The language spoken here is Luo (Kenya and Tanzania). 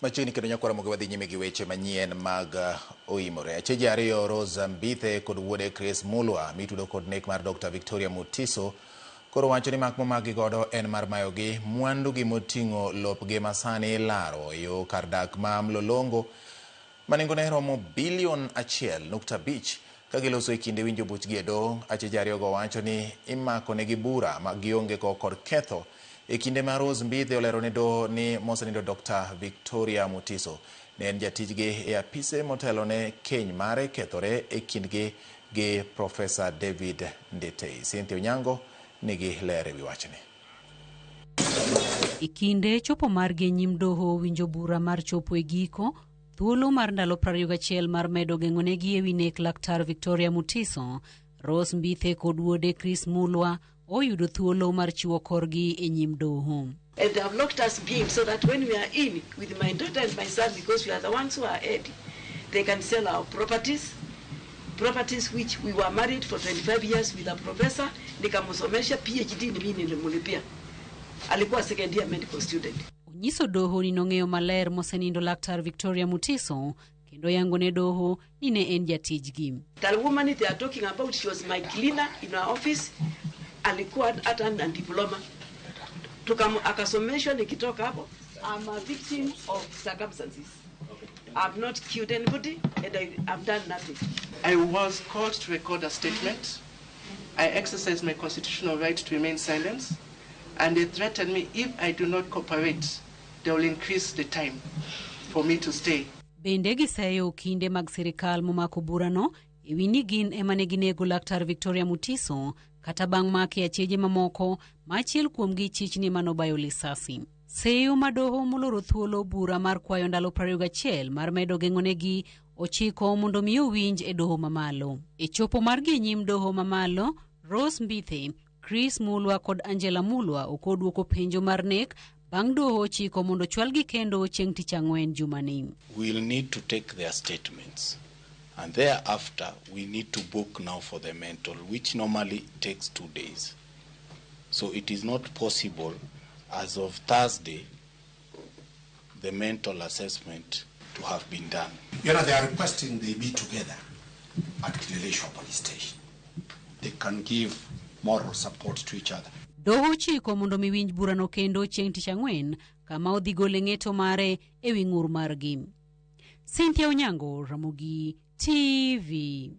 Machiegni kendo nyakwara moge wadhi nyime gi weche manyien mag oimore. Acheje ariyo Rose Mbithe kod wuode Chris Mulwa mitudo kod nek mar Dr. Victoria Mutiso koro wacho ni mak momakgi godo en mar mayogi mwandugi moting'o lopgi masani ilaro e yo kar dak ma Mlolongo ma nengone romo bilion 1.5 ka giloso e kinde winjo buchgi e doho. Acheje ariyogo wacho ni imakonegi bura ma gionge go kod ketho e kinde ma Rose Mbithe olero ne doho ni mosenindo Dr. Victoria Mutiso ne en jatijgi e apise motelo ne keny mare kethore e kindgi gi Profesa David Ndetei. Cynthia Onyango nigi ler e wi wachni. E kinde chopo margi e nyim doho winjo bura mar chopo e giko, thuolo mar ndalo 21 mar medo geng'onegi e wi nek Laktar Victoria Mutiso, Rose Mbithe kod wuode Chris Mulwa oyudo thuolo mar chiwo korgi e nyim doho. And they have locked us in so that when we are in with my daughter and my son, because we are the ones who are ahead, they can sell our properties, properties which we were married for 25 years with a professor, nikamsomesha PhD ni mimi nilimlipia. Alikuwa second year medical student. Onyiso doho ni nong'eyo maler mosenindo Laktar Victoria Mutiso kendo yango ne doho ni ne en jatijgi. The woman they are talking about, she was my cleaner in our office. Alikuwa hata na diploma. Tukam, akasomeshwa nikitoka hapo. I'm a victim of circumstances. I've not killed anybody and I've done nothing. I was called to record a statement. I exercised my constitutional right to remain silent, and they threatened me if I do not cooperate, they will increase the time for me to stay. Bende giseyo okinde mag sirikal momako burano e wi ni gin ema ne ginego Laktar Victoria Mutiso kata bang' make acheje mamoko ma achiel kuomgi chich ni manobayo lisasi. Seyo ma doho moloro thuolo bura mar kwayo ndalo 21 mar medo geng'onegi ochiko mondo mi owinj e doho mamalo. E chopo margi e nyim doho mamalo, Rose Mbithe, Chris Mulwa kod Angela Mulwa ok odwoko penjo mar nek bang' doho ochiko mondo chwalgi kendo chieng' tich ang'wen jumani. We'll need to take their statements. And thereafter, we need to book now for the mental, which normally takes 2 days. So it is not possible as of Thursday, the mental assessment to have been done. They are requesting they be together at Kileleshwa Police Station. They can give moral support to each other. Doho ochiko mondo mi winj burano kendo chieng' tich ang'wen kama odhi gole ng'eto mare e wi ng'ur margi. Cynthia Onyango, Ramogi TV.